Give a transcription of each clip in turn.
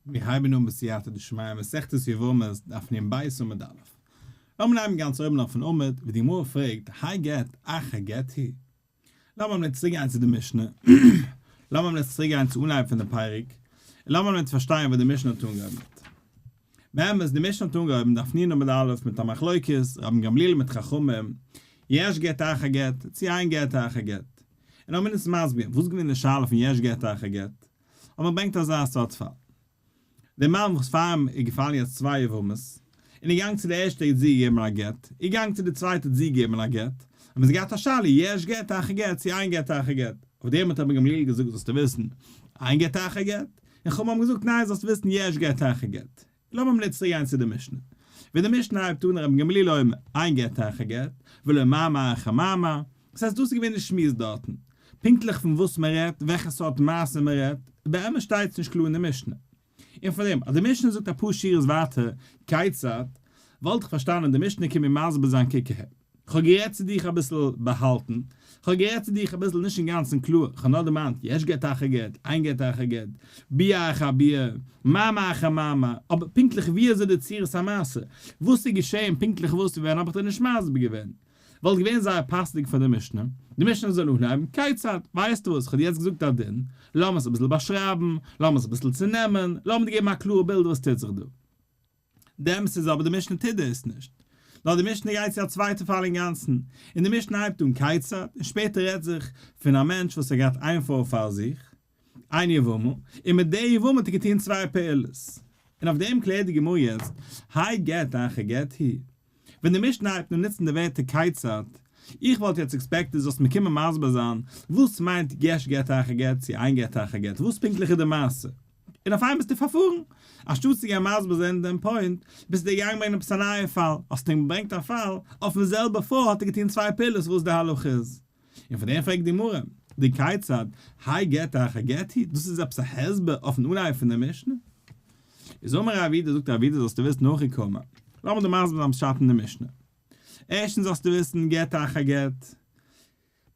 מיר הייבן אן בסייעתא דשמיא מסכת יבמות דף נ ב' עמוד א'. לאמיר הייבן גאנץ אויבן אויפן עמוד ווי די גמרא פרעגט האי גט אחר גט הוא? לאמיר מיר צוריק גיין צו די משנה, לאמיר מיר צוריק גיין צו אנהייב פון די פרק, און לאמיר מיר פארשטיין וואס די משנה האט אנגעהויבן מיט. באמת, די משנה האט אנגעהויבן דף נ עמוד א' מיט א מחלוקת רבן גמליאל מיט חכמים, יש גט אחר גט, צו אין גט אחר גט. און לאמיר אונז מסביר וואס איז געווען די שאלה פון יש גט אחר גט, אבער מען ברענגט אזא סארט פאל. דער מאן וואס פאר אים איז געפאלן יעצט צוויי יבמות, און איז געגאנגען צו די ערשטע האט זי געגעבן א גט, איז געגאנגען צו די צווייטע האט זי געגעבן א גט, האבן זיי געהאט א שאלה יש גט אחר גט צו אין גט אחר גט, אויף דעם האט רבן גמליאל געזאגט זאלסטו וויסן אין גט אחר גט, און חכמים האבן געזאגט ניין זאלסט וויסן יש גט אחר גט. לאמיר מיר צוריק גיין צו די משנה. ווען די משנה הייבט אן רבן גמליאל אומר אין גט אחר גט, ולא מאמר אחר מאמר, דאס הייסט דאס איז געווען די שמועס דארטן. פונקטליך פון וואס מען רעדט, וועלכע סארט מעשה מען רעדט, באמת שטייט עס נישט קלאר אין די משנה. און פאר דעם אז די משנה זאגט אפאר שורות ווייטער כיצד, וואלט איך פארשטאנען די משנה קומט מיר מסביר זיין קוק אהער. כ'האב גערעדט צו דיך אביסל באהאלטן, כ'האב גערעדט צו דיך אביסל נישט אינגאנצן קלאר, כ'האב נאר דערמאנט יש גט אחר גט, אין גט אחר גט, ביאה אחר ביאה, מאמר אחר מאמר, אבער פונקטליך ווי אזוי די צורת המעשה, וואס איז געשען פונקטליך וואס ווען האב איך דיר נישט מסביר געווען. וואלט געווען זייער פאסנדיג פאר די משנה, די משנה זאל אנהייבן, כיצד, ווייסטו וואס, כ'האב דיר יעצט געזאגט א דין, לאמיר עס אביסל באשרייבן, לאמיר עס אביסל צונעמען, לאמיר דיר געבן א קלארע בילד וואס טוט זיך דא. די אמת איז אבער די משנה טוט דאס נישט. נאר די משנה גייט צו א צווייטע פאל אינגאנצן, און די משנה הייבט אן כיצד, און שפעטער רעדט זיך פון א מענטש וואס האט געהאט איין פרוי פאר זיך, איין יבמה, און מיט די יבמה האט ער געטון צוויי פעולות. און אויף דעם קלערט די גמרא יעצט, האי גט אחר גט הוא. ווען די משנה הייבט אן נוצן די ווערטער כיצד, איך וואלט יעצט expected זאלסט מיר קומען מסביר זיין וואס מיינט יש גט אחר גט צו אין גט אחר גט, וואס פונקטליך איז די מעשה? און אויף איינמאל ביסטו פארפארן. אנשטאט צו גיין מסביר זיין דעם point, ביסטו געגאנגען ברענגען עפעס א נייע פאל. האסט אים געברענגט א פאל, אויפן זעלבע פרוי האט ער געטון צוויי פעולות וואס די הלכה איז. און פון דעם פרעגט די גמרא, די כיצד, האי גט אחר גט הוא, דאס איז עפעס א הסבר אויפן אנהייב פון די משנה? איז אמר רב יהודה, זאגט רב יהודה זאלסטו וויסן הכי קאמר, לאמיר דיר מסביר זיין פשט אין די משנה. ערשטנס זאלסטו וויסן גט אחר גט,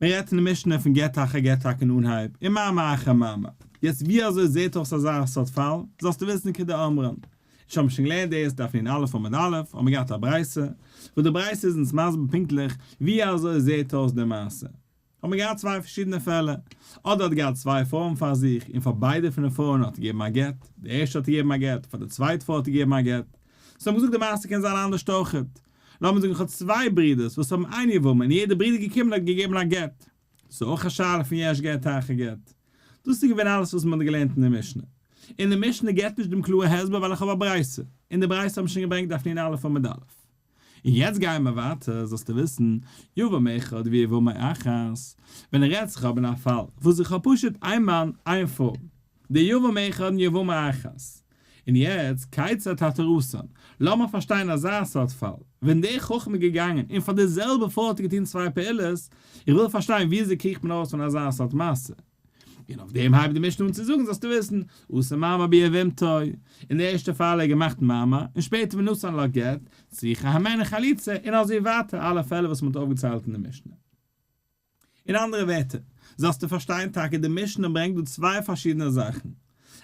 מען רעדט אין די משנה פון גט אחר גט טאקע אין אנהייב, און מאמר אחר מאמר. יעצט ווי אזוי זעהט אויס אזא סארט פאל, זאלסטו וויסן כדאמרן. אונז האבן שוין געלערנט דאס דף נ א עמוד א', האבן מיר געהאט א ברייתא, וואס די ברייתא איז אונז מסביר פונקטליך ווי אזוי זעהט אויס די מעשה. האבן מיר געהאט צוויי פארשידענע פעלער, אדער האט געהאט צוויי פרויען פאר זיך, און פאר ביידע פון די פרויען האט ער געגעבן א גט, די ערשטע האט ער געגעבן א גט, פאר די צווייטע פרוי האט ער געגעבן א גט. סאו האבן געזאגט די מעשה קען זיין אנדערשט אויכעט. לאמיר זאגן איך האב צוויי ברידערס וואס האבן איין יבמה און יעדער ברודער געקומען האט געגעבן א גט. דאס איז אויך א שאלה פון יש גט אחר גט. דאס איז געווען אלעס וואס מען האט געלערנט אין די משנה. און די משנה געבט נישט דעם קלארע הסבר ווייל איך האב א ברייתא. און די ברייתא האבן שוין געברענגט דף נ א עמוד א'. און יעצט גייען מיר ווייטער, זאלסטו וויסן, יבם אחד ויבמה אחת, ווען ער רעדט זיך אבער אין א פאל וואס איך האב פשוט איין מאן איין פרוי, דער יבם אחד און יבמה אחת, און יעצט כיצד התרתן, לאמיר פארשטיין אזא סארט פאל, ווען דער חכם איז געגאנגען און פאר די זעלבע פרוי האט ער געטון צוויי פעולות, איך וויל פארשטיין וויאזוי קריכט מען ארויס פון אזא סארט מעשה. און אויף דעם הייבט די משנה אן צו זאגן זאלסטו וויסן, עשה מאמר ביבמתו, אין די ערשטע פאל האט ער געמאכט מאמר, און שפעטער ונתן לה גט, צריכה הימנו חליצה, און אזוי ווייטער אלע פעלער וואס מען האט אויפגעציילט אין די משנה. אין אנדערע ווערטער, זאלסטו פארשטיין טאקע די משנה ברענגט דא צוויי פארשידענע זאכן.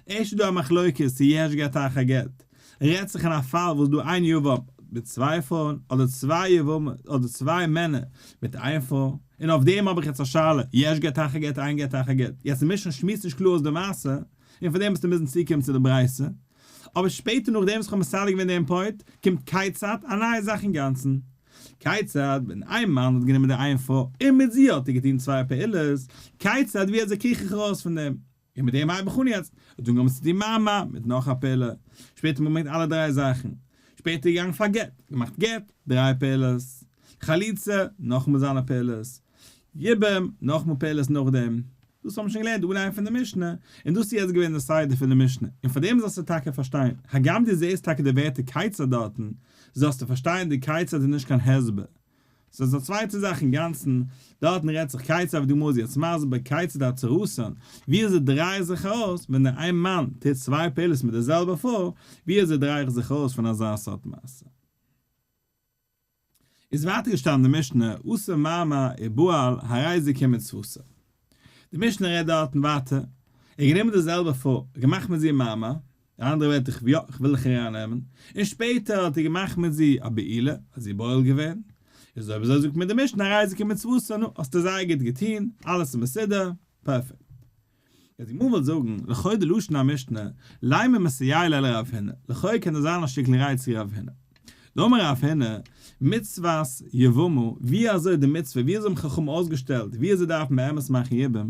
ערשט איז דא א מחלוקת צו יש גט אחר גט רעדט זיך אין א פאל וואס דא איין יבם מיט צוויי פרויען אדער צוויי יבמות אדער צוויי מענער מיט איין פרוי, און אויף דעם האב איך יעצט א שאלה, יש גט אחר גט אין גט אחר גט, יעצט די משנה שמועסט נישט קלאר אויס די מעשה, און פאר דעם וועסטו מוזן צוקומען צו די ברייתא, אבער שפעטער נאכדעם וואס איך האב מסדר געווען דעם point קומט כיצד א נייע זאך אינגאנצן. כיצד ווען איין מאן האט גענומען די איין פרוי און מיט זי האט ער געטון צוויי פעולות, כיצד ווי אזוי קריך איך ארויס פון דעם? און מיט דעם הייב איך אן יעצט, האט אנגעהויבן צו טון מאמר מיט נאך א פעולה, שפעטער האט מען געברענגט אלע דריי זאכן, שפעטער געגאנגען פאר גט, געמאכט גט, דריי פעולות, חליצה, נאכאמאל זיינע פעולות, יבום, נאכאמאל פעולות נאכדעם, דאס האבן מיר שוין געלערנט אנהייב פון די משנה, און דאס איז יעצט געווען די סדר פון די משנה, און פאר דעם זאלסטו טאקע פארשטיין, הגם דו זעסט טאקע די ווערטער כיצד דארטן, זאלסטו פארשטיין די כיצד איז נישט קיין הסבר, ס'איז א צווייטע זאך אינגאנצן, דארטן רעדט זיך כיצד ווי די גמרא איז יעצט מסביר כיצד התרתן, ווי אזוי דריי איך זיך אויס ווען דער איין מאן טוט צוויי פעולות מיט די זעלבע פרוי, ווי אזוי דריי איך זיך אויס פון אזא סארט מעשה. איז ווייטער געשטאנען די משנה, עשה מאמר ובעל הרי זה כמצוותו. די משנה רעדט דארטן ווייטער, ער האט גענומען די זעלבע פרוי, געמאכט מיט זי מאמר. אין אנדערע ווערטער איך יא, איך וויל דיך ארייננעמען, און שפעטער האט ער געמאכט מיט זי א בעילה, האט זי בועל געווען, איז אויב אזוי זאגט מיר די משנה הרי זו כמצותה, נו, האסטו זייער גוט געטון, אלעס איז מסודר, פערפעקט. יעצט די גמרא וויל זאגן, לכאו' די לשון המשנה, לימא מסייע ליה לרב הונא, לכאו' קען דאס זיין א שטיקל ראי' צו רב הונא. דאמר רב הונא, מצוות יבמה, ווי אזוי די מצוה, ווי אזוי האבן חכמים אויסגעשטעלט, ווי אזוי דארף מען באמת מאכן יבום,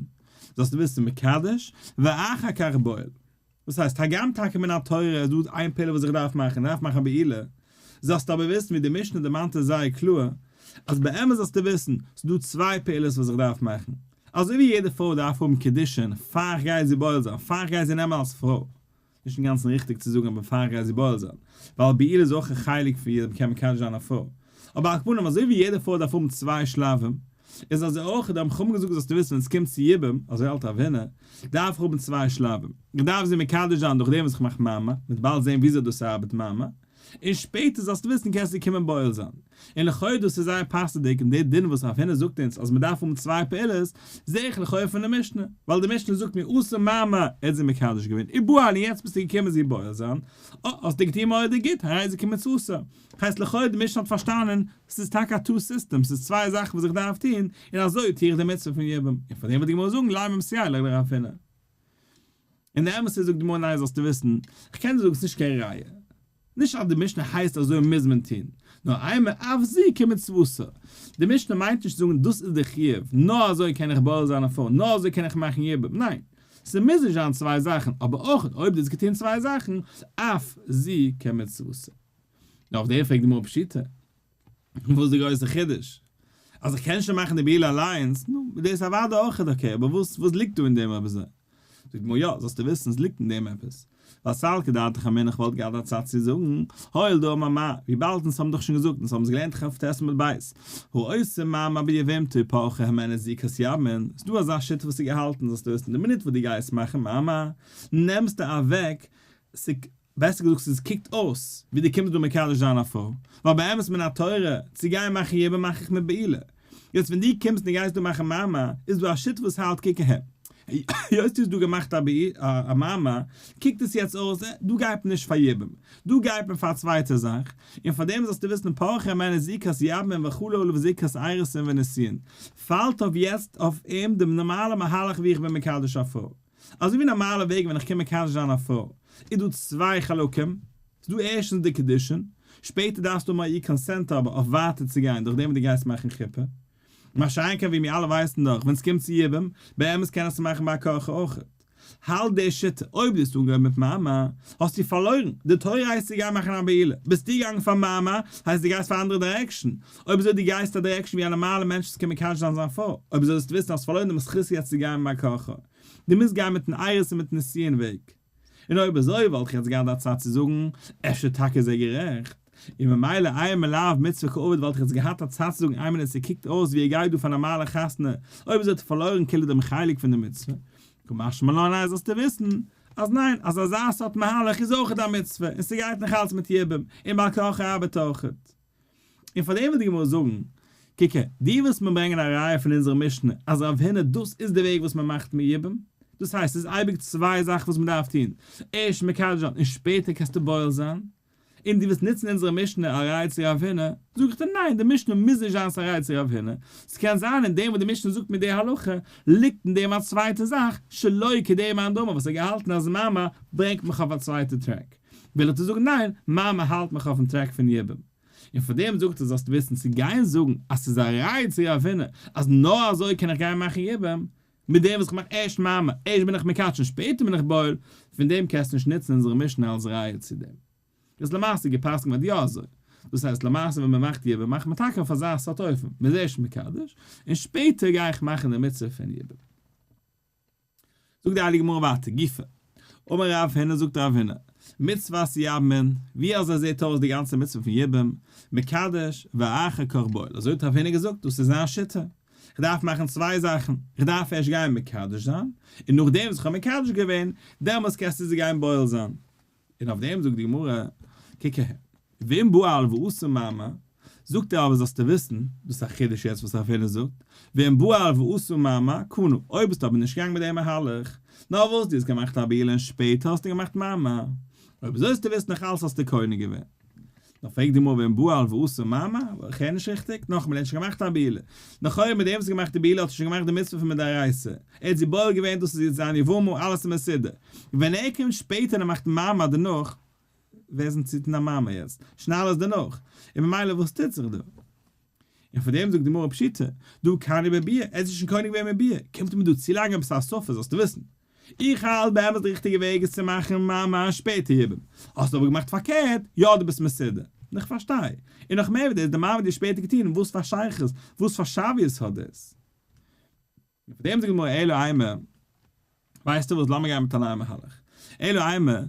זאלסטו וויסן מקדש, ואחר כך בועל. דאס הייסט, הגם טאקע מן התורה איז דא איין פעולה וואס איך דארף מאכן, איך דארף מאכן א בעילה, זאלסטו אבער וויסן ווי די משנה דערמאנט עס זייער קלאר, אז באמת זאלסטו וויסן, ס'איז דא צוויי פעולות וואס איך דארף מאכן. אזוי ווי יעדע פרוי דארף האבן קידושין פאר איך גיי זי בועל זיין, פאר איך גיי זי נעמען אלס פרוי, נישט אינגאנצן ריכטיג צו זאגן אבער פאר איך גיי זי בועל זיין, ווייל בעילה איז אויך א חלק פון יעדעם קען מקדש זיין א פרוי, אבער על כל פנים אזוי ווי יעדע פרוי דארף האבן צוויי שלבים, איז אזוי אויך האבן חכמים געזאגט זאלסטו וויסן ווען עס קומט צו יבום, אזוי האלט רב הונא, דארף איך האבן צוויי שלבים, איך דארף זי מקדש זיין דורך דעם וואס איך מאך מאמר, מ'וועט באלד זען וויאזוי דאס ארבעט מאמר, און שפעטער זאלסטו וויסן קענסטו קומען בועל זיין. און לכאו' דאס איז זייער פאסענדיג און די דין וואס רב הונא זאגט אונז אז מ'דארף האבן צוויי פעולות, זעה איך לכאו' פון די משנה, ווייל די משנה זאגט מיר עשה מאמר, ער האט זי מקדש געווען, ובעל און יעצט ביסטו געקומען זי בועל זיין, אה, האסטו געטון מורא'דיג גוט, הרי זו כמצותה. הייסט לכאו' די משנה האט פארשטאנען, ס'איז טאקע א two system, ס'איז צוויי זאכן וואס איך דארף טון, און אזוי טו איך די מצוה פון יבום, און פאר דעם וועט די גמרא זאגן לימא מסייע ליה לרב הונא. און די אמת איז זאגט די גמרא ניין זאלסטו וויסן, איך קען דיר זאגן ס'נישט קיין ראיה, נישט אז די משנה הייסט אזוי מוז מען טון, נאר אימא אף זו כמצותה, די משנה מיינט נישט צו זאגן דאס איז די חיוב, נאר אזוי קען איך בועל זיין א פרוי, נאר אזוי קען איך מאכן יבום, ניין, ס'מוז נישט זיין צוויי זאכן, אבער אויך אויב דו האסט געטון צוויי זאכן, אף זו כמצותה. נאר אויף דעם פרעגט די גמרא פשיטא. וואס איז די גרויסע חידוש? אז איך קען שוין מאכן די בעילה אליינס, נו, איז דאס אוודאי אויכעט okay, אבער וואס וואס ליגט דא אין דעם אויב אזוי? זאגט די גמרא, יא, זאלסטו וויסן, עס ליגט אין דעם עפעס. ווייל סלקא דעתך אמינא איך וואלט געהאט א צד צו זאגן, הואיל דאמר מר, וויבאלד אונז האבן דאך שוין געזאגט, אונז האבן עס געלערנט כ"ט עמוד ב', העושה מאמר ביבמתו פרחה הימנה זיקת יבמין, ס'דא אזא שיטה וואס איז געהאלטן, זאלסטו וויסן, די מינוט וואס דו גייסט מאכן מאמר, נעמסטו אוועק בעסער געזאגט ס'איז קוקט אויס ווי דו קומסט דא מקדש זיין א פרוי, ווייל באמת מן התורה צו גיין מאכן יבום מאך איך מיט בעילה, יעצט ווען דו קומסט און גייסט דא מאכן מאמר, איז דא א שיטה וואס האלט קוק אהער, היות דו האסט דא געמאכט א מאמר, קוקט עס יעצט אויס דא גייט מען נישט פאר יבום, דא גייט מען פאר א צווייטע זאך, און פאר דעם זאלסטו וויסן פרחה הימנה זיקת יבמין וחלה עליו זיקת אירוסין ונישואין, פאלט אויף יעצט אויף אים די נארמאלע מהלך ווי איך בין מקדש א פרוי. אזוי ווי נארמאלע וועג ווען איך קום מקדש זיין א פרוי איז דא צוויי חלקים, ס'איז דא ערשטנס די קידושין, שפעטער דארפסטו האבן א איר consent אבער אויף ווייטער צו גיין דורך דעם וואס דו גייסט מאכן חופה. מה שאין כן ווי מיר אלע ווייסן דאך ווען ס'קומט צו יבום, באמת קען עס מאכן בעל כרחו אויכעט. האלט די שיטה, אויב דו האסט אנגעהויבן מיט מאמר, האסטו פארלוירן, די תורה הייסט צו גיין מאכן א בעילה, ביסטו געגאנגען פאר מאמר, הייסט דו גייסט פאר אנדערע direction, אויב אזוי דו גייסט א direction ווי א נארמאלע מענטש וואס קען מקדש זיין זיין פרוי, אויב אזוי זאלסטו וויסן האסט פארלוירן דעם זכות יעצט צו גיין בעל כרחו, דו מוזט גיין מיטן אירוסין און מיטן נישואין וועג. און אויב אזוי וואלט איך יעצט געהאט א צד צו זאגן, אפשר טאקע איז ער גערעכט, און ממילא אימא לאו מצוה קעביד וואלט איך יעצט געהאט א צד צו זאגן איין מינוט ס'קוקט אויס ווי ער גייט דא פאר נארמאלע חתונה, אויב אזוי האט ער פארלוירן כאילו דעם חלק פון די מצוה. קא משמע לן אז זאלסטו וויסן אז ניין, אז אזא סארט מהלך איז אויכעט א מצוה, און ס'גייט נאך אלץ מיט יבום, און בעל כרחו ארבעט אויכעט. און פאר דעם וויל די גמרא זאגן, קוק הער, דו ווילסט מיר ברענגען א ראיה פון אונזערע משנה אז רב הונא דאס איז די וועג וואס מען מאכט מיט יבום, דאס הייסט ס'איז אייביג צוויי זאכן וואס מען דארף טון, ערשט מקדש זיין און שפעטער קענסטו בועל זיין, און דו ווילסט נוצן אונזערע משנה א ראיה צו רב הונא, זאג איך דיר ניין, די משנה מוז נישט זיין ס'א ראיה צו רב הונא, ס'קען זיין אין דעם וואס די משנה זאגט מיר די הלכה, ליגט אין דעם א צווייטע זאך, שלא כדעם מאן דאמר וואס האט געהאלטן אז מאמר ברענגט מיך אויף א צווייטע track. וויל איך דיר זאגן ניין, מאמר האלט מיך אויפן track פון יבום. און פאר דעם זאגט ער זאלסטו וויסן צו גיין זאגן אז ס'איז א ראיה צו רב הונא אז נאר אזוי קען איך גיין מאכן יבום, מיט דעם וואס איך מאך ערשט מאמר, ערשט בין איך מקדש און שפעטער בין איך בועל, פון דעם קענסטו נישט נוצן אונזערע משנה אלס ראיה צו דעם. איז למעשה געפסקנט ווערט יא אזוי. דאס הייסט למעשה ווען מ'מאכט יבום מאכט מען טאקע אויף אזא סארט אופן, מ'איז ערשט מקדש און שפעטער גיי איך מאכן די מצוה פון יבום. זאגט די הייליגע גמרא ווייטער, גופא, אמר רב הונא זאגט רב הונא, מצוות יבמין, ווי אזוי זעט אויס די גאנצע מצוה פון יבום, מקדש ואחר כך בועל, אזוי האט רב הונא געזאגט, דאס איז זיין שיטה, איך דארף מאכן צוויי זאכן, איך דארף ערשט גיין מקדש זיין, און נאכדעם וואס איך האב מקדש געווען, דעמאלס קענסטו זי גיין בועל זיין. און אויף דעם זאגט די גמרא, קוק אהער, ואם בעל ועשה מאמר, זאגט ער אבער זאלסטו וויסן, דאס איז א חידוש יעצט וואס רב הונא זאגט, ואם בעל ועשה מאמר, קנה, אויב ביסטו אבער נישט געגאנגען מיט דעם מהלך, נאר וואס דו האסט געמאכט א בעילה און שפעטער האסטו געמאכט מאמר. אויב אזוי זאלסטו וויסן נאך אלס האסטו קונה געווען. נאר פרעגט די גמרא ואם בעל ועשה מאמר, איך הער נישט ריכטיג, נאכאמאל ער האט שוין געמאכט א בעילה, לכאורה מיט דעם וואס ער האט געמאכט די בעילה האט ער שוין געמאכט די מצוה פון מדאורייתא, ער האט זי בועל געווען דאס איז יעצט זיין יבמה אלעס איז מסודר, ווען ער קומט שפעטער און ער מאכט מאמר דערנאך, ווער איז צו טון א מאמר יעצט? שוין אלעס דערנאך, און ממילא וואס טוט זיך דא? און פאר דעם זאגט די גמרא פשיטא, דהא קני בביאה, ער האט זיך שוין קונה געווען מיט ביאה, קומט ער מיר דא צולייגן עפעס א הוספה זאלסטו וויסן. איך האלט באמת די ריכטיגע וועג איז צו מאכן מאמר שפעטער יבום, האסט אבער געמאכט פארקערט, יא דו ביסט מסודר, און איך פארשטיי, און נאך מער ווי דאס, די מאמר האט דיר שפעטער געטון, וואס פאר שייכות, וואס פאר שוויות האט דאס? און פאר דעם זאגט די גמרא אלא אימא, ווייסטו וואס לאמיר גיין מיט א נייע מהלך, אלא אימא,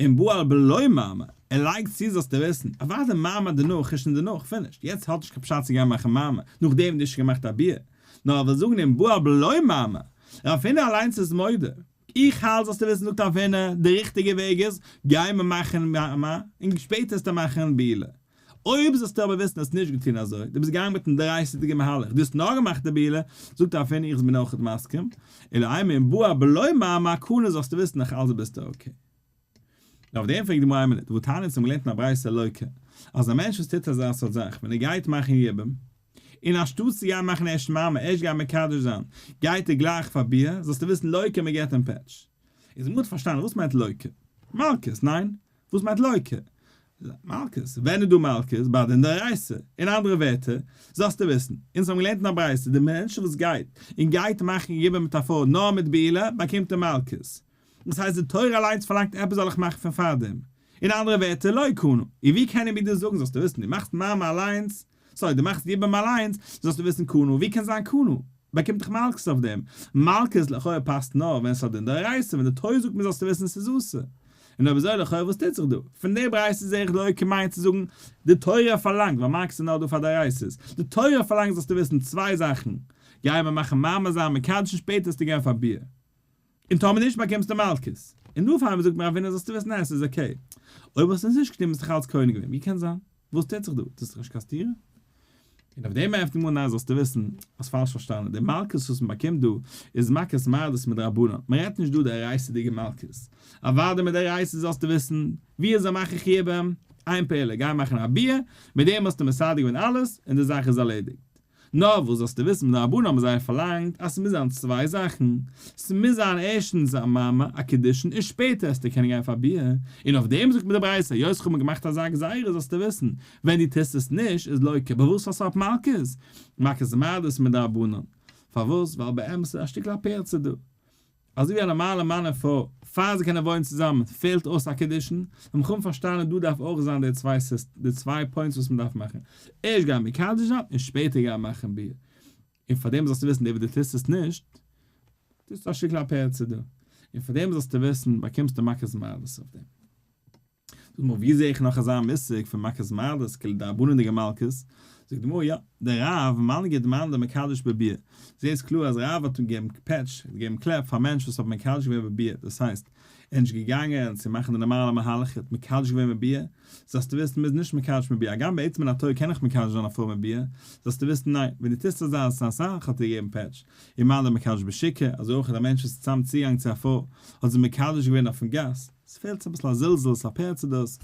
אם בעל בלא מאמר, ער לייגט צו זאלסטו וויסן, אוודאי מאמר דערנאך איז שוין דערנאך, פינישט, יעצט האט נישט קיין פשט צו גיין מאכן מאמר, נאכדעם וואס דו האסט שוין געמאכט א ביאה, נאר ער וויל זאגן אם בעל בלא מאמר, רב הונא אליינס איז מודה, איך האלט זאלסטו וויסן זאגט רב הונא, די ריכטיגע וועג איז, גיי מיר מאכן מאמר, און שפעטער וועסטו מאכן בעילה. אויב זאלסטו אבער וויסן האסט נישט געטון אזוי, דו ביסט געגאנגען מיטן דאורייתא'דיגע מהלך, דו האסט נאר געמאכט די בעילה, זאגט רב הונא איך בין אויכעט מסכים, אלא אימא אם בעל בלא מאמר קנה זאלסטו וויסן נאך אלץ ביסטו okay. און אויף דעם פרעגט די גמרא איין מינוט, והתניא אונז האבן געלערנט אין א ברייתא לוקה, אז א מענטש וואס טוט אזא סארט זאך ווען ער גייט מאכן יבום, און אנשטאט צו גיין מאכן ערשט מאמר, ערשט גיין מקדש זיין, גייט ער גלייך פאר ביאה, זאלסטו וויסן לוקה מען געט אים פעטש. איז מ'האט פארשטאנען וואס מיינט לוקה? מלקות, ניין? וואס מיינט לוקה? מלקות. ווען איז דא מלקות? ביי דין דאורייתא. אין אנדערע ווערטער, זאלסטו וויסן, אונז האבן געלערנט אין א ברייתא, די מענטש וואס גייט און גייט מאכן יבום מיט א פרוי נאר מיט בעילה, באקומט ער מלקות. דאס הייסט די תורה אליינס פארלאנגט עפעס זאל איך מאכן פון פארדעם. אין אנדערע ווערטער, לא קנה. און ווי קען ער מיר דאס זאגן זאלסטו וויסן, דו מאכסט מאמר אליינס, sorry, דו מאכסט יבום אליינס, זאלסטו וויסן קנה, ווי קען זיין קנה? באקומט דאך מלקות אויף דעם. מלקות לכאורה פאסט נאר ווען ס'האט דין דאורייתא, ווען די תורה זאגט מיר זאלסטו וויסן ס'איז אסור. און אויב אזוי לכאורה וואס טוט זיך דא? פון די ברייתא זעה איך לוקה מיינט צו זאגן די תורה פארלאנגט, ווייל מלקות איז נאר דא פאר דאורייתא'ס, די תורה פארלאנגט זאלסטו וויסן צוויי זאכן, גיי מיר מאכן מאמר זיין מקדש און שפעטער וועסטו גיין פאר ביאה. און טאמער נישט באקומסטו מלקות. און דא פאר זאגט מיר רב הונא זאלסטו וויסן ניין ס'איז okay. אויב האסטו עס נישט געטון ביסטו דאך אלץ קונה געווען, ווי קען זיין? וואס טוט זיך דא? דאס איז דאך נישט קיין סתירה. און אויף דעם ענטפערט די גמרא ניין זאלסטו וויסן, האסט פאלש פארשטאנען, די מלקות וואס מען באקומט דא איז מכת מרדות מדרבנן, מען רעדט נישט דא דאורייתא'דיגע מלקות. אוודאי מדאורייתא זאלסטו וויסן, ווי אזוי מאך איך יבום? איין פעולה, גיי מאכן א ביאה, מיט דעם האסטו מסדר געווען אלעס, און די זאך איז ערלעדיגט. נאר וואס זאלסטו וויסן מדרבנן האבן זיי פארלאנגט אז ס'מוז זיין צוויי זאכן, ס'מוז זיין ערשטנס א מאמר, א קידושין, און שפעטער עסטו קענען גיין פאר ביאה, און אויף דעם זאגט מיר די ברייתא, היות כ'האב מיר געמאכט אזא גזירה זאלסטו וויסן, ווען דו טוסט עס נישט איז לוקה, אבער וואס פאר סארט מלקות? מכת מרדות מדרבנן. פארוואס? ווייל באמת איז א שטיקל א פירצה דא. אזוי ווי א נארמאלע מאן און פרוי, פאר זיי קענען וואוינען צוזאמען פעלט אויס א קידושין, האבן חכמים פארשטאנען דא דארף אויך זיין די צוויי די צוויי points וואס מען דארף מאכן, ערשט גיין מקדש זיין און שפעטער גיין מאכן ביאה, און פאר דעם זאלסטו וויסן די וואס דו טוסט עס נישט, טוסטו א שטיקל א פירצה דא, און פאר דעם זאלסטו וויסן באקומסטו מכת מרדות אויף דעם. זאג מיר ווי זעה איך נאך אזא מושג פון מכת מרדות כאילו דרבנן'דיגע מלקות? זאגט די גמרא יא, דרב מנגיד מאן דמקדש בביאה, זעהסט קלאר אז רב האט געגעבן פעטש, געגעבן קלעפ פאר א מענטש וואס האט מקדש געווען בביאה, דאס הייסט, ער איז נישט געגאנגען צו מאכן די נארמאלע מהלך, ער האט מקדש געווען בביאה, זאלסטו וויסן מ'איז נישט מקדש בביאה, הגם בעצם מן התורה קען איך מקדש זיין א פרוי בביאה, זאלסטו וויסן ניין, ווען דו טוסט אזא אזא זאך האט ער געגעבן פעטש, ומאן דמקדש בשוקא, אזוי אויך א מענטש וואס איז צוזאם צוגעגאנגען צו א פרוי, האט זי מקדש געווען אויפן גאס, ס'פעלט זיך אביסל א זלזול, ס'איז א פרצה דאס,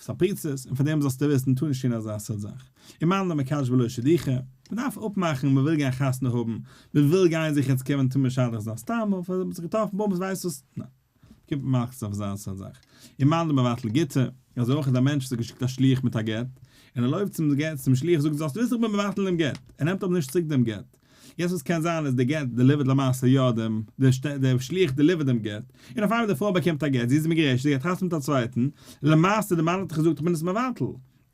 ס'איז א פריצות, און פאר דעם זאלסטו וויסן, טאר נישט טון אזא סארט זאך. ומאן דמקדש בלא שידוכי, מ'דארף אפמאכן, מ'וויל גיין חתונה האבן, מ'וויל גיין זיך יעצט קומען טון משדך זיין, סתם אויף אז מ'האט זיך געטראפן, בום, ווייסט וואס, ניין. קומט מען מאכט אויף אזא סארט זאך. ומאן דמבטל גיטא, אזוי אויך איז א מענטש וואס האט געשיקט א שליח מיט א גט, און ער לויפט צום גט, צום שליח זאגט זאלסט וויסן איך בין מבטל דעם גט, ער נעמט אבער נישט צוריק דעם גט. יעצט וואס קען זיין איז די גט deliver ט למעשה יא דעם, דער שליח deliver ט דעם גט, און אויף איינמאל די פרוי באקומט א גט, זי איז מגורשת, זי גייט חתונה מיט א צווייטן, למעשה די מאן האט דאך געזאגט איך בין עס מבטל,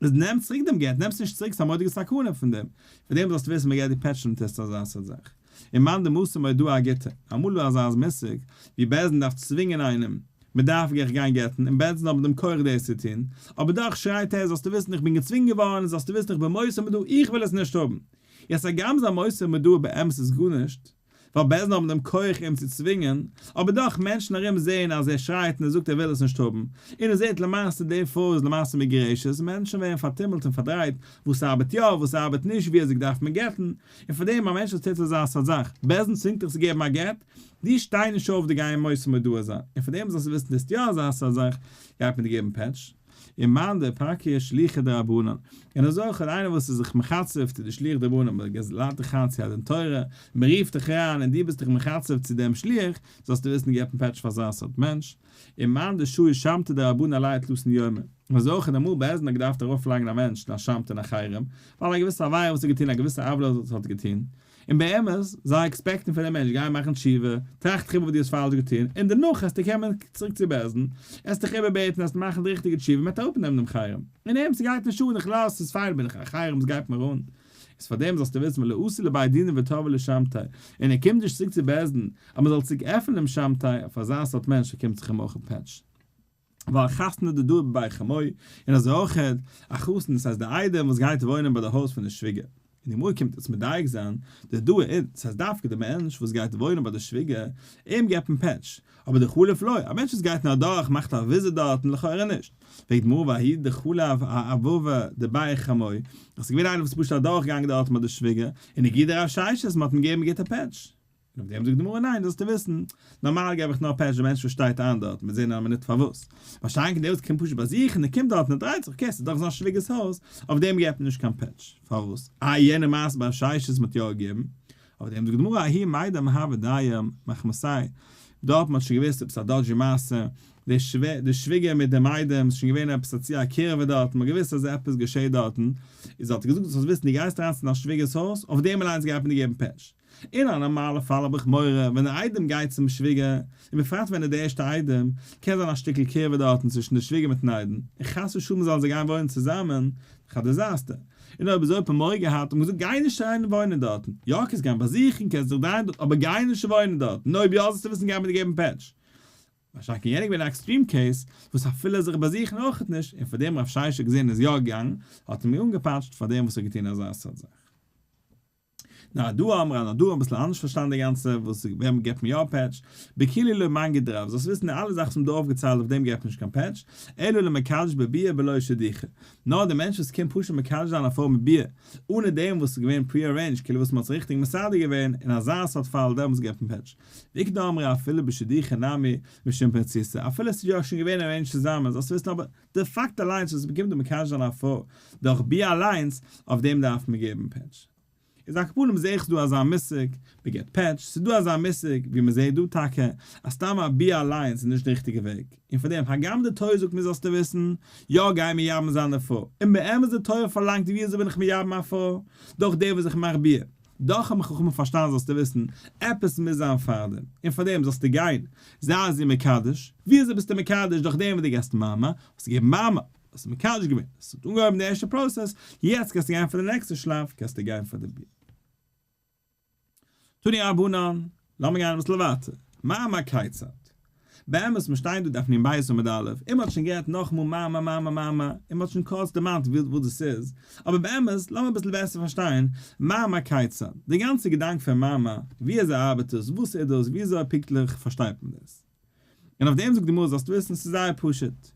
איז נעם צוריק דעם גט, נעמסט נישט צוריק ס'איז א מורא'דיגע סכנה פון דעם, פון דעם זאלסטו וויסן מ'גייט דיר פעטשן און טוסט אזא סארט זאך. ומאן דמסר מודעא אגיטא, אמאל איז דא אזא מושג ווי בית דין דארף צווינגען איינעם, מ'דארף גיך גיין גט'ן, און בית דין האבן דעם כח דאס צו טון, אבער דאך שרייט ער זאלסטו וויסן איך בין געצווינגען געווארן, זאלסטו וויסן איך בין מוסר מודעה איך וויל עס נישט האבן. יעצט הגם זיין מוסר מודעה באמת איז גארנישט. ווייל בית דין האבן דעם כח אים צו צווינגען, אבער דאך מענטשן ארום זעען אז ער שרייט און ער זאגט ער וויל עס נישט האבן, און ער זעט למעשה די פרוי איז למעשה מגורשת, מענטשן ווערן פארטומלט און פארדרייט, וואס ארבעט יא וואס ארבעט נישט ווי אזוי דארף מען גט'ן, און פאר דעם א מענטש וואס טוט אזא סארט זאך, בית דין צווינגט דיך צו געבן א גט, דו שטיי נישט אויף די גיין מוסר מודעה זיין, און פאר דעם זאלסטו וויסן טוסט יא אזא סארט זאך, גייט מען דיר געבן פעטש. און מאן דפקיע שליחא דרבנן, און אזוי אויך איינער וואס איז זיך מחצף צו די שליח דרבנן, מען לאדט דיך איין צו א דין תורה, מען רופט דיך אריין און דו ביסט דיך מחצף צו דעם שליח, זאלסטו וויסן געבט מען פעטש פאר אזא סארט מענטש. און מאן דשהי שמתא דרבנן עליה תלתין יומא, און אזוי אויך אמאל בית דין האט געדארפט ארויפלייגן א מענטש אין א שמתא און א חרם, ווייל א געוויסע עבירה וואס ער האט געטון, א געוויסע עוולה וואס ער האט געטון, און באמת, זיי expect ן פון דעם מענטש, גיי מאכן תשובה, טראכט דיך איבער וואס דו האסט פאלש געטון, און דערנאך העסטו קומען צוריק צו בית דין, העסט דיך איבערבעטן, העסט מאכן די ריכטיגע תשובה, מען וועט אראפנעמען דעם חרם. און אים, ס'גייט נישט אן, איך לאז, ס'איז פיין, בין איך א חרם, ס'גייט מיר אן. איז פארדעם זאלסטו וויסן, ולא אתי לבי דינא ותבעי ליה שמתיה, און ער קומט נישט צוריק צו בית דין, אז מען זאל צוריק עפענען דעם שמתיה, אויף אזא סארט מענטש קומט זיך אים אויך א פעטש. ווייל חתנא דדאי בבי חמוה, און אזוי אויך א חתן, דאס הייסט די איידעם וואס גייט וואוינען ביי די הויז פון די שוויגער. און די גמרא קומט יעצט מדייק זיין, דדאי אין, דאס הייסט דווקא די מענטש וואס גייט וואוינען ביי די שוויגער, אים געבט מען פעטש, אבער דחליף לא, א מענטש וואס גייט נאר אדורך מאכט א וויזיט דארטן לכאורה נישט. פרעגט די גמרא וההוא דחליף אבבא דבי חמוה, דאס איז געווען איינער וואס איז פשוט אדורכגעגאנגען דארטן ביי די שוויגער, און הגידו רב ששת, מען האט אים געגעבן גוטע פעטש. און אויף דעם זאגט די גמרא ניין זאלסטו וויסן, נארמאל געב איך נאר פעטש די מענטש וואס שטייט איין דארט, מיר זעהן אין א מינוט פארוואס. ווארשיינליך דער וואס קומט פשוט באזוכן און קומט דארטן און דרייט זיך, okay ס'איז דאך זיין שוויגער'ס הויז, אויף דעם געבט מען נישט קיין פעטש. פארוואס? איי יענע מעשה ביי ששת מ'האט יא געגעבן? אויף דעם זאגט די גמרא ההוא מידע הוה דיין מחמתיה, דארט מ'האט שוין געוואוסט עפעס א dodgy מעשה, די שווער די שוויגער מיט דעם איידעם, ס'איז שוין געווען עפעס א צו א קירבה דארטן, מ'האט געוואוסט אז עפעס געשעהט דארטן, איז האט ער געזאגט זאלסט וויסן דו גייסט אריין צו דיין שוויגער'ס הויז, אויף דעם אליינס גייט מען דיר געבן פעטש. אין א נארמאלע פאל האב איך מורא ווען די איידעם גייט צום שוויגער, און בפרט ווען ער איז די ערשטע איידעם, קען זיין א שטיקל קירבה דארטן צווישן די שוויגער מיטן איידעם, און חס ושלום זאלן זיי גיין וואוינען צוזאמען, דאך א disaster. און אויב אזוי האט מען מורא געהאט און געזאגט גיי נישט אריין וואוינען דארטן, יא קענסט גיין באזוכן, קענסט זיך דרייען דארט, אבער גיי נישט וואוינען דארטן, און אויב יא זאלסטו וויסן גייט מען דיר געבן פעטש. משא"כ יענער געווען א extreme case וואס אפילו זיך באזוכן אויכעט נישט, און פאר דעם רב ששת האט געזען איז יא געגאנגען, האט ער מיר אנגעפאטשט פאר דעם וואס האט געטון אזא סארט זאך. נהרדעא אמרי נהרדעא אביסל אנדערש פארשטאנען די גאנצע וואס וועם געבט מען יא פעטש, בכולהו לא מגיד רב, זאלסט וויסן די אלע זאכן וואס מ'האט דא אויפגעציילט אויף דעם געבט מען נישט קיין פעטש, אלא למקדש בביאה בלא שידוכא, נאר די מענטש וואס קומט פשוט מקדש זיין א פרוי מיט ביאה, אנע דעם וואס איז געווען pre-arranged כאילו וואס מ'האט זיך ריכטיג מסדר געווען, אין אזא סארט פאל דעמאלטס געבט מען פעטש. ואיכא דאמרי אפילו בשידוכא נמי משום פריצותא, אפילו עס איז יא שוין געווען arranged צוזאמען, זאלסט וויסן אבער די פאקט אליינס וואס מ'קומט דא מקדש זיין א פרוי דורך ביאה אליינס, אויף דעם דארף מען געבן פעטש. איז על כל פנים זעה איך ס'דא אזא מושג, מ'געבט פעטש, ס'איז דא אזא מושג ווי מ'זעהט דא טאקע, אז סתם א ביאה אליינס איז נישט די ריכטיגע וועג, און פאר דעם הגם די תורה זאגט מיר זאלסטו וויסן, יא גיי מייבם זיין די פרוי, און באמת די תורה פארלאנגט ווי אזוי בין איך מייבם א פרוי, דורך דעם וואס איך מאך ביאה, דאך האבן חכמים פארשטאנען זאלסטו וויסן, עפעס מוז זיין פארדעם, און פארדעם זאלסטו גיין, זיי זי מקדש, ווי אזוי ביסטו מקדש דורך דעם וואס דו געסט מאמר, האסטו געגעבן מאמר, האסט מקדש געווען, עס האט אנגעהויבן די ערשטע process, יעצט קענסטו גיין פאר די נעקסטע שלב, קענסטו גיין פאר די ביאה. תנו רבנן, לאמיר גיין אביסל ווייטער, מאמר כיצד? באמת מיר שטייען דא דף נ בית עמוד א', און מ'האט שוין גערעדט נאכאמאל מאמר מאמר מאמר, און מ'האט שוין קורץ דערמאנט וואס דאס איז, אבער באמת לאמיר אביסל בעסער פארשטיין, מאמר כיצד? די גאנצע געדאנק פון מאמר, ווי אזוי ארבעט עס, וואס איז דאס, ווי אזוי פונקטליך פארשטייט מען דאס? און אויף דעם זאגט די גמרא זאלסט וויסן ס'איז זייער פשוט,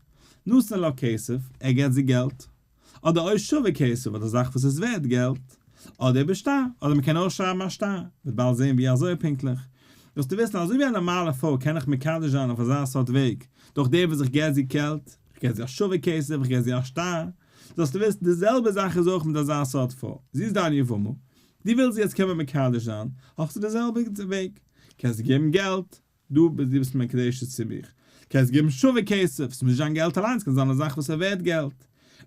נתן לה כסף, ער געבט זי געלט, אדער או שווה כסף אדער זאך וואס איז ווערט געלט, אדער בשטר, אדער מ'קען אויך שרייבן א שטר, מ'וועט באלד זען ווי אזוי פונקטליך. זאלסטו וויסן אזוי ווי א נארמאלע פרוי קען איך מקדש זיין אויף אזא סארט וועג, דורך דעם וואס איך געב זי געלט, איך געב זי א שווה כסף, איך געב זי א שטר, זאלסטו וויסן די זעלבע זאך איז אויך מיט אזא סארט פרוי, זי איז דיין יבמה, דו ווילסט זי יעצט קומען מקדש זיין, האסטו די זעלבע וועג, קענסט געבן געלט, דו ביסט דו ביסט מקדשת צו מיך. קענסט געבן שווה כסף, ס'מוז נישט זיין געלט אליינס, קען זיין א זאך וואס איז ווערט געלט.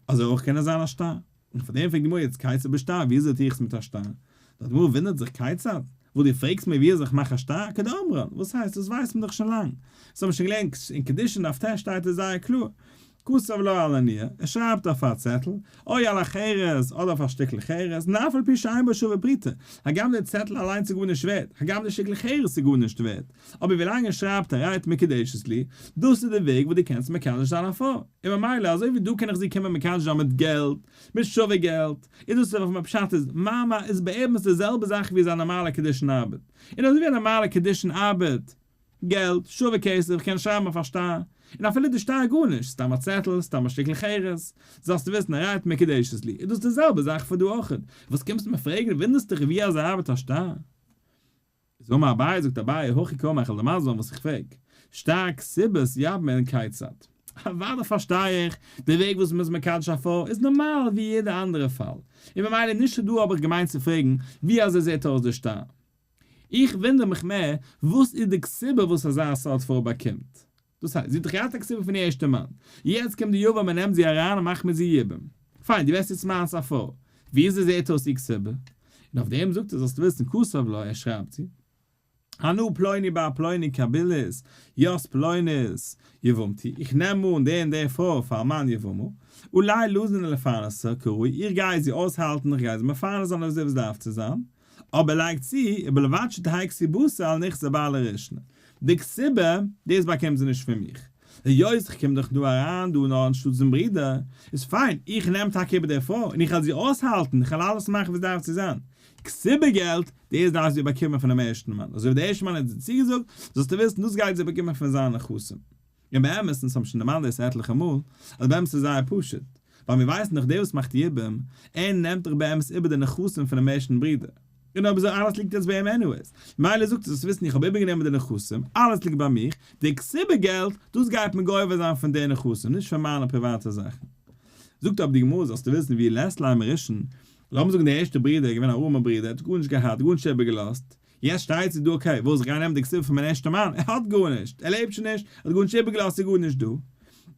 אזוי אויך קען עס זיין א שטר. און פאר דעם פרעגט די גמרא יעצט כיצד בשטר, ווי אזוי טו איך עס מיט א שטר? די גמרא וואונדערט זיך כיצד? וואס דו פרעגסט מיר ווי אזוי איך מאך א שטר? כדאמרן, וואס הייסט? דאס ווייסט מען דאך שוין לאנג. דאס האבן מיר שוין געלערנט אין קידושין דף ט שטייט עס זייער קלאר. כתב לה על הנייר, ער שרייבט אויף א צעטל, או על החרס, אדער אויף א שטיקל חרס, און אף על פי שאין בו שווה פרוטה, הגם דער צעטל אליינס איז גארנישט ווערט, הגם די שטיקל חרס איז גארנישט ווערט, אבער ווילאנג ער שרייבט הרי את מקודשת לי, דאס איז די וועג וואס דו קענסט מקדש זיין א פרוי, און ממילא אזוי ווי דא קען איך זי קומען מקדש זיין מיט געלט, מיט שווה געלט, איז דאס וואס מיין פשט איז, מאמר איז באמת די זעלבע זאך ווי איז א נארמאלע קידושין ארבעט, און אזוי ווי א נארמאלע קידושין ארבעט, געלט, שווה כסף, איך קען שרייבן אויף א שטר, און אפילו די שטר גארנישט, סתם א צעטל, סתם א שטיקל חרס, זאלסטו וויסן הרי את מקודשת לי, איז דאס די זעלבע זאך פאר דא אויכעט, וואס קומסטו מיר פרעגן, וואונדערסט דיך ווי אזוי ארבעט א שטר? איז אמר אביי, זאגט אביי, הכי קאמר, איך וועל דיר מסביר זיין וואס איך פרעג, שטר כתובת יבמה כיצד? אוודאי פארשטיי איך, די וועג וואס מ'איז מקדש א פרוי איז נארמאל ווי יעדע אנדערע פאל, און ממילא נישט דא האב איך געמיינט צו פרעגן ווי אזוי זעט אויס די שטר. איך וואונדער מיך מער וואס איז די כתובה וואס אזא סארט פרוי באקומט? דאס הייסט, זי האט דאך געהאט א כתובה פון איר ערשטע מאן, יעצט קומט די יבם און נעמט זי אריין און מאכט מיט זי יבום. פיין, דו ווערסט יעצט מיינס א פרוי. וויאזוי זעט אויס איר כתובה? און אויף דעם זאגט ער זאלסטו וויסן כתב לה, ער שרייבט זי. אנא פלוני בר פלוני קבילית ית פלונית יבמתי, איך נעם אן די און די פרוי פאר מיין יבמה, עלי ליזון ולפרנסה כראוי, איך גיי זי אויסהאלטן, איך גיי זי מפרנס זיין אזוי ווי עס דארף צו זיין, אבער לייג צו, ובלבד שתהא כתובתה על נכסי בעלה הראשון, די כתובה, דאס באקומט זי נישט פון מיך. היות איך קום דאך דא אריין דא נאר אנשטאט זיין ברודער, איז פיין, איך נעם טאקע איבער די פרוי און איך וועל זי אויסהאלטן, איך וועל אלעס מאכן ווי עס דארף צו זיין. כתובה געלט, דאס דארף זי באקומען פונעם ערשטן מאן, אזוי ווי דער ערשטער מאן האט זי צוגעזאגט, זאלסטו וויסן, דאס גייט זי באקומען פון זיינע נכסים. און באמת, אונז האבן שוין דערמאנט דאס עטליכע מאל, אז באמת איז זייער פשוט, ווייל מיר ווייסן דאך דער וואס מאכט יבום, ער נעמט דאך באמת איבער די נכסים פונעם ערשטן ברודער, און אויב אזוי אלעס ליגט יעצט ביי אים anyways, מילא זאגט ער זאלסט וויסן איך האב איבערגענומען די נכסים, אלעס ליגט ביי מיך, די כתובה געלט, דאס גייט מען גובה זיין פון די נכסים, נישט פון מיינע פריוואטע זאכן. זאגט אבער די גמרא זאלסטו וויסן ואי לית ליה מראשון, לאמיר זאגן דער ערשטער ברודער איז געווען א ארעמער ברודער, ער האט גארנישט געהאט, גארנישט איבערגעלאזט, יעצט שטייט זי דא okay וואס איך גיי נעמען די כתובה פון מיין ערשטע מאן, ער האט גארנישט, ער לעבט שוין נישט, ער האט גארנישט איבערגעלאזט ס'איז גארנישט דא.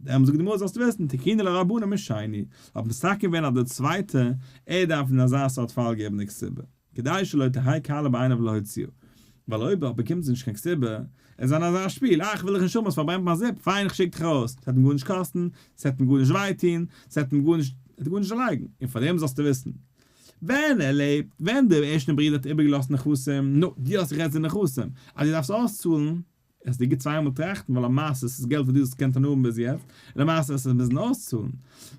דעמאלטס זאגט די גמרא זאלסטו וויסן תקינו לה רבנן משני, האט מתקן געווען אז דער צווייטער, ער דארף אין אזא סארט פאל געבן די כתובה, כדי שלא תהא קלה בעיניו להוציאה, ווייל אויב באקומט זי נישט קיין כתובה, עס זיין אזא שפיל, אה איך וויל דיך נישט האבן האסט פארברענט מיין זופ, פיין איך שיק דיך ארויס, ס'וועט אים גארנישט קאסטן, ס'וועט אים גארנישט וויי טון, ס'וועט אים גארנישט, ער וועט גארנישט דערלייגן, און פארדעם זאלסטו וויסן, ווען ער לעבט, ווען דער ערשטער ברודער האט איבערגעלאזט נכסים, נו, דו האסט זיך יעצט די נכסים, אז דו דארפסט אויסצאלן, עס דיר גוט צוויי מאל טראכטן, ווייל למעשה עס איז געלט וואס דו האסט געקענט הנאה האבן ביז יעצט, און למעשה וועסטו עס מוזן אויסצאלן.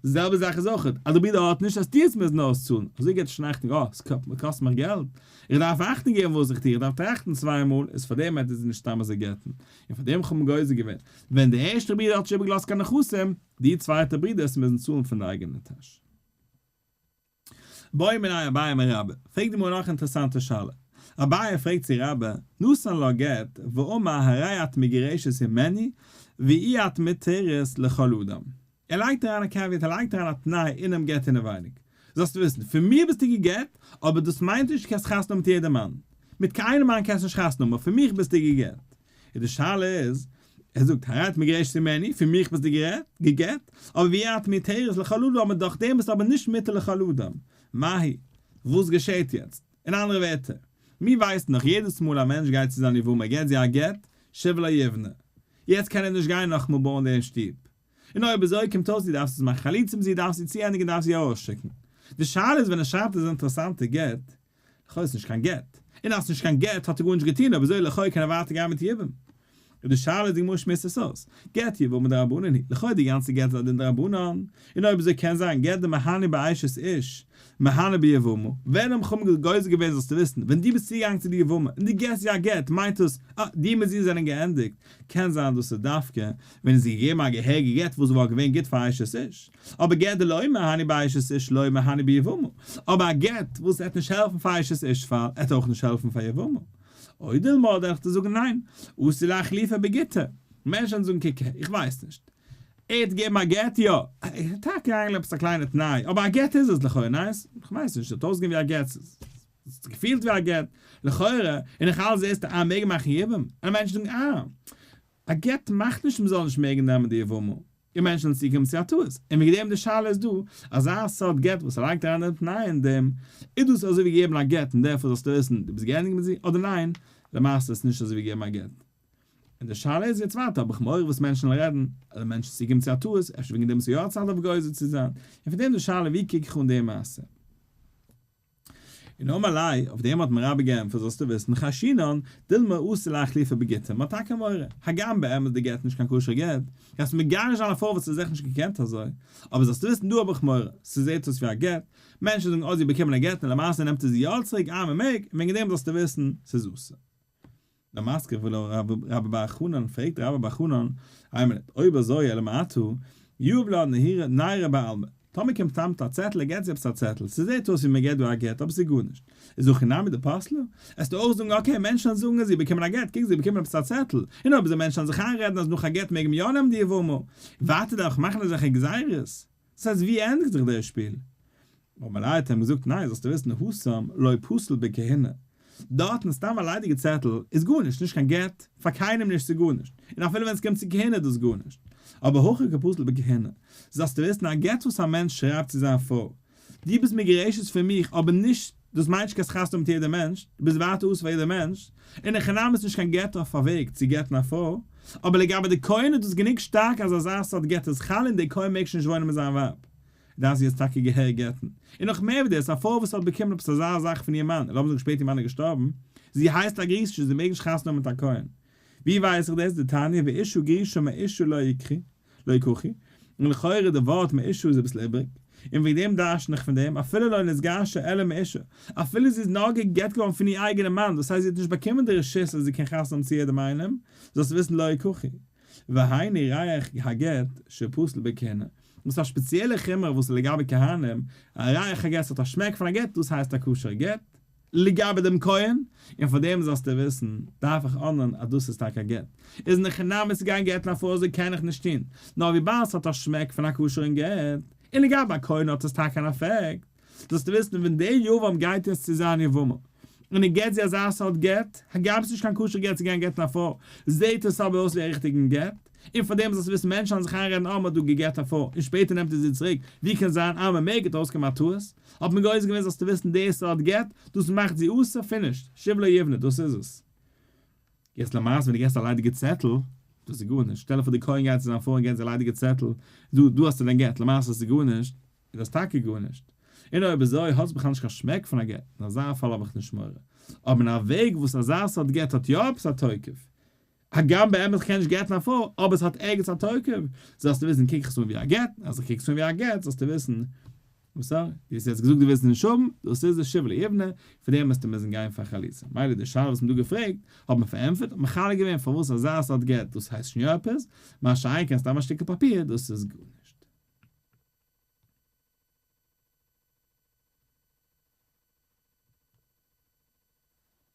די זעלבע זאך איז אויך, אז דער ברודער האט נישט, וועסטו עס מוזן אויסצאלן. אזוי געבט שוין אכטונג, אה, עס קאסט מיך געלט, איך דארף אכטונג געבן וואס איך טו, איך דארף טראכטן צוויי מאל, איז פאר דעם וועט ער זיך נישט סתם אזוי גט'ן. און פאר דעם האב איך גוזר געווען, ווען דער ערשטער ברודער האט נישט איבערגעלאזט קיין נכסים, די צווייטע ברודער עס מוזן צאלן פון די אייגענע טאש. בעא מיניה אביי מרבה, פרעגט די גמרא נאך אינטערעסאנטע שאלה, אביי פרעגט צו רבה, נתן לה גט ואמר הרי את מגורשת ממני ואי את מותרת לכל אדם, ער לייגט אריין א caveat, ער לייגט אריין א תנאי אינעם גט אינעווייניג, זאלסטו וויסן, פון מיר ביסטו גע'גט, אבער דאס מיינט נישט דו קענסט חתונה האבן מיט יעדער מאן, מיט קיינעם מאן קענסטו נישט חתונה האבן, אבער פון מיך ביסטו גע'גט. און די שאלה איז, ער זאגט הרי את מגורשת ממני, פון מיך ביסטו גע'גט, אבער ואי את מותרת לכל אדם, אבער דורך דעם ביסטו אבער נישט מותר לכל אדם. מהו? וואס געשעהט יעצט? אין אנדערע ווערטער, מיר ווייסן דאך יעדעס מאל א מענטש גייט צו זיין יבמה געט זי א גט, שוב לא יבנה. יעצט קען ער נישט גיין נאכאמאל בויען דעם שטוב. און אויב אזוי קומט אויס דו דארפסט עס מאכן חליצה מיט זי דארפסט זי צוענדיגן דארפסט זי ארויסשיקן. די שאלה איז ווען ער שרייבט אזא אינטערעסאנטע גט, לכאו' איז נישט קיין גט, און אז ס'נישט קיין גט האט ער גארנישט געטון אויב אזוי לכאו' קען ער ווייטער גיין מיט יבום. און די שאלה איז די גמרא שמועסט עס אויס, גט יבמה דרבנן היא, לכאו' די גאנצע גט איז א דין דרבנן, און אויב אזוי קען זיין גט דמהני באשת איש, מהני ביבמה, ווען האבן חכמים גוזר געווען זאלסטו וויסן, ווען דו ביסט צוגעגאנגען צו די יבמה און דו געסט זי א גט מיינט דאס אה דו מיט זי זענען געענדיגט, קען זיין דאס איז דווקא ווען איז געגעבן א געהעריגע גט וואס וואלט געווען גוט פאר אשת איש, אבער גט דלא מהני באשת איש לא מהני ביבמה, אבער א גט וואס עט נישט העלפן פאר אשת איש פאל עט אויך נישט העלפן פאר יבמה. או דילמא אדער איך זאגן ניין, אתי לאיחלופי בגיטא, מענטשן זאגן קוק הער, איך ווייס נישט, ער האט געגעבן א גט יא, ער האט טאקע אריינגעלייגט עפעס א קליינע תנאי, אבער א גט איז עס לכאורה, ניין? איך ווייס נישט, עס האט אויסגעזען ווי א גט, עס האט געפילט ווי א גט, לכאורה, און איך האלט זעסטו אה מעג מאכן יבום, און מענטשן זאגן אה, א גט מאכט נישט מ'זאל נישט מעגן נעמען די יבמה, און מענטשן זאלן צוקומען צו א טעות, און וועגן דעם די שאלה איז דא, אזא סארט גט וואס ער לייגט אריין דעם תנאי אין דעם, איז דאס אזוי ווי געגעבן א גט און דערפאר זאלסטו וויסן דו ביסט געענדיגט מיט זי, אדער ניין, למעשה איז עס נישט אזוי ווי געבן א גט. און די שאלה איז יעצט ווייטער האב איך מורא וואס מענטשן וועלן רעדן, וועלן מענטשן צוקומען צו א טעות, אפשר וועגן דעם איז יא א צד אויף גוזר צו זיין, און פון דעם די שאלה ווי קוק איך אן די מעשה. און אמר ליה, אויף דעם האט מיר רבה געענטפערט זאלסטו וויסן, חיישינן, דילמא אתי לאיחלופי בגיטא, מען האט טאקע מורא, הגם באמת איז די גט נישט קיין כשר'ע גט, גייסט מגרש זיין א פרוי וואס האט זיך נישט געקענט אזוי, אבער זאלסטו וויסן דא האב איך מורא, ס'זעט אויס ווי א גט, מענטשן זאגן אוי זי האט באקומען א גט און למעשה נעמט ער זי יא צוריק, אה מען מעג, און וועגן דעם זאלסטו וויסן, ס'איז אסור. מתקיף לה רבה בר חנן, פרעגט רבה בר חנן, איין מינוט, אויב אזוי אלא מעתה, יהיב לה ניירא בעלמא, טאמער קומט סתם מיט א צעטל ער געט זי עפעס א צעטל, ס'זעט אויס ווי מ'געט דא א גט אבער ס'איז גארנישט, איז הכי נמי דפסלא? עסטו אויך זאגן okay מענטשן וועלן זאגן אז זי האט באקומען א גט, קוק זי האט באקומען עפעס א צעטל, און אויב אזוי מענטשן וועלן זיך איינרעדן אז נאך א גט מעג מען יא נעמען די יבמה, ווייטער דארף איך מאכן אזעלכע גזירות? דאס הייסט ווי ענדיגט זיך דער שפיל? אמר ליה האט ער אים געזאגט ניין זאלסטו וויסן התם לא פסיל בכהונה, דארטן סתם א ליידיגע צעטל איז גארנישט נישט קיין גט פאר קיינעם נישט ס'איז גארנישט און אפילו ווען ס'קומט צו כהונה איז דאס גארנישט אבער הכא קא פסיל בכהונה זאלסטו וויסן א גט וואס א מענטש שרייבט צו זיין פרוי דו ביסט מגורשת פון מיך אבער נישט דאס מיינט נישט קענסט חתונה האבן מיט יעדע מענטש דו ביסט ווייטער אסור פאר יעדע מענטש אין הכי נמי איז נישט קיין גט אויף א וועג צו גט'ן א פרוי אבער לגבי די כהן איז דאס גענוג שטארק אז אזא סארט גט איז חל און דער כהן מעג שוין נישט וואוינען מיט זיין ווייב. דארף זי יעצט טאקע געהעריג גט'ן. און נאך מער ווי דאס, א פרוי וואס האט באקומען עפעס אזא זאך פון איר מאן, און לאמיר זאגן שפעטער איר מאן איז געשטארבן, זי הייסט א גרושה, זי מעג נישט חתונה האבן מיט א כהן. ווי ווייס איך דאס? דתניא ואשה גרושה מאישה לא יקחו, לא יקחו, און לכאורה די ווארט מאישה איז אביסל איבריג, און וועגן דעם דרש'ן איך פון דעם, אפילו לא נתגרשה אלא מאישה, אפילו זי איז נאר גע'גט געווארן פון איר אייגענעם מאן, דאס הייסט זי האט נישט באקומען די רשות אז זי קען חתונה האבן צו יעדעם איינעם, זאלסט וויסן לא יקחו. והיינו ריח הגט שפסול בכהונה, דאס איז א שפעציעלע חומרא וואס איז לגבי כהנים, א ריח הגט האט א שמעק פון א גט, דאס הייסט א כשר גט, לגבי דעם כהן, און פאר דעם זאלסטו וויסן, דארף איך אננעמען אז דאס איז טאקע א גט. איז אין הכי נמי צו גיין גט'ן א פרוי אזוי קען איך נישט טון, נאר וויבאלד ס'האט א שמעק פון א כשר'ן גט, און לגבי א כהן האט עס טאקע אן אפעקט, זאלסטו וויסן ווען דער יבם גייט יעצט צו זיין יבמה, און ער געט זי אזא סארט גט, הגם ס'נישט קיין כשר גט צו גיין גט'ן א פרוי, זעהט עס אבער אויס ווי א ריכטיגן גט, און פאר דעם זאלסטו וויסן מענטשן וועלן זיך איינרעדן אה מ'האט דא גע'גט א פרוי און שפעטער נעמט ער זי צוריק, ווי קען זיין אה מ'מעג האט אויסגעקומען א טעות, האט מען גוזר געווען זאלסטו וויסן די סארט גט, דאס מאכט זי אסור, finished, שוב לא יבנה, דאס איז עס. יעצט למעשה ווען דו געסט א ליידיגע צעטל, דאס איז גארנישט, שטעל דיך פאר די כהן גייט צו זיין פרוי און געט זי א ליידיגע צעטל, דא דא האסטו דיין גט, למעשה איז עס גארנישט, איז דאס טאקע גארנישט. און אויב אזוי האט עס בכלל נישט קיין שמעק פון א גט, אין אזא פאל האב איך נישט מורא. אבער אין א וועג וואס אזא סארט גט האט יא עפעס א תוקף, הגם באמת כ'קען נישט גט'ן א פרוי, אבער עס האט ערגעץ א תוקף, זאלסטו וויסן קוק איך עס אן ווי א גט, אז איך קוק עס אן ווי א גט זאלסטו וויסן, וואס sorry, דו האסט יעצט געזאגט דו ווילסט נישט האבן, דאס איז די שוב לא יבנה, פאר דעם וועסטו מוזן גיין פאר חליצה. מילא די שאלה וואס מ'האט דא געפרעגט, האט מען פארענטפערט, האט מחלק געווען פארוואס אזא סארט גט דאס הייסט שוין יא עפעס, מה שאין כן סתם א שטיקל פאפיר, דאס איז גארנישט.